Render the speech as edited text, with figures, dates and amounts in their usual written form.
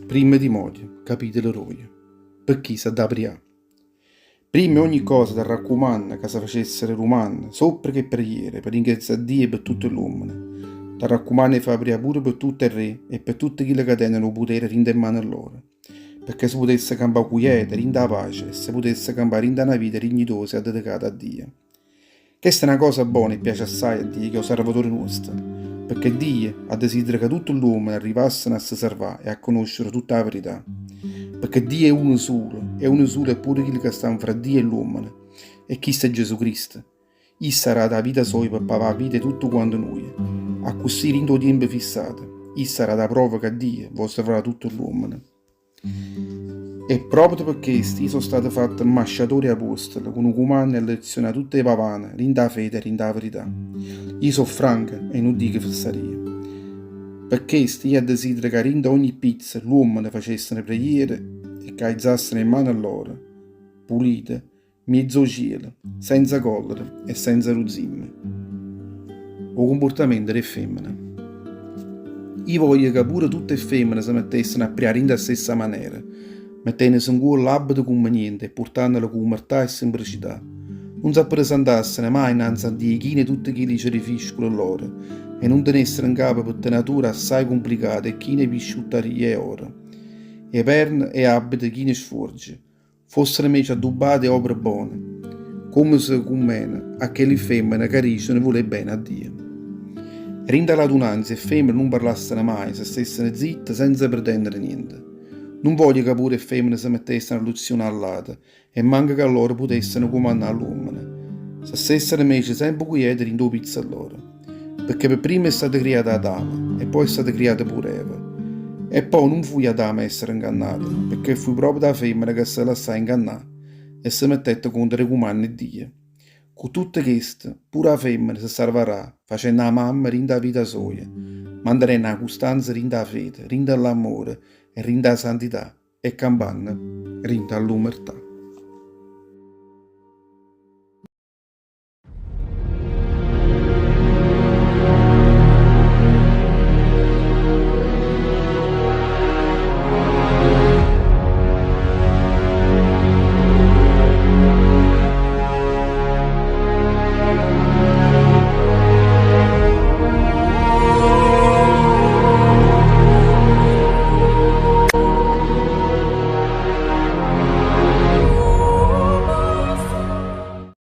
Primmo Timoteo, capitolo roje. Pe chi s'ha da prià. Primma 'e ogni cosa t'arraccumanno ca se facessero dumanne, soppreche e preghiere pe ringrazià a Dio pe tutte ll'uommene. T'arraccumanno 'e fà prià pure pe tutte 'e re e pe tutte chille ca teneno 'o putere dint' 'e mmane lloro, pecché se putesse campà cuiete, dint' 'a pace e se putesse campà dint' 'a na vita dignitosa e addedecata a Dio. Chesta è na cosa bona e piace assaje a Dio, ch'è 'o Sarvatore nuosto, pecché Dio addesidera ca tutte ll'uommene arrivasseno a se sarvà e a conoscere tutta 'a verità. Pecché Dio è uno sulo, e uno sulo è pure chillo ca sta nfra Dio e ll'uommene, e chisto è Gesù Cristo. Isso ha dato 'a vita soja pe pavà 'a vita 'e tutte quante nuje. Accussì dint' 'o tiempo fissato, isso ha dato 'a prova ca Dio vò sarvà tutte ll'uommene. E proprio pe chesto io so' stato fatto mmasciatore e apuostolo, cu nu cumanno 'e lezionà tutt' 'e pavane dint' 'a fede e dint' 'a verità. Io so' franco e nun dico fessarie. Pe chesto io addesidero ca dint' 'a ogni pizzo ll'uommene facesseno preghiere e ca aizasseno 'e mmane lloro, pulite, mmiez' 'o cielo, senza collera e senza ruzzimma. 'O cumpurtamento d' 'e ffemmene. Io voglio ca pure tutt' 'e ffemmene se mettesseno a prià dint' 'a stessa manera, mettennose 'ncuollo l'abito cummeniente e purtannolo cu umertà e semplicità. Nun s'appresentasseno maje 'nnanze a Dio chine 'e tutte chilli cerifiscule lloro e nun tenessero 'ncapa pettenature assaje cumplicate e chine 'e pisciuttarie 'e oro, 'e perne e abite chine 'e sfuorgie. Fossero 'mmece addubbate 'e opere bone, comme se cummene a chelli femmene ca diceno 'e vulé bene a Dio. Dint' 'a l'adunanza 'e femmene nun parlassero maje, se stessero zitte senza pretendere niente. Nun voglio ca pure 'e femmene se mettessero a luzionà a ll'ate e manco ca lloro putessero cumannà ll'uommene. Se stessero 'mmece sempe cuiete dint' 'o pizzo lloro. Pecché pe primma è stato criato Adamo e poi è stato criato pure Eva. E poi nun fuje Adamo a essere 'ngannato, pecché fuje proprio 'a femmena ca se lassaje 'ngannà e se mettette contro 'e cumanne 'e Dio. Cu tutto chesto, pure 'a femmena se sarvarrà facenno 'a mamma dint' 'a vita soja, mantenenno 'a custanza dint' 'a fede, dint' 'all'ammore e dint' 'a santità e campanno dint' 'all'umertà.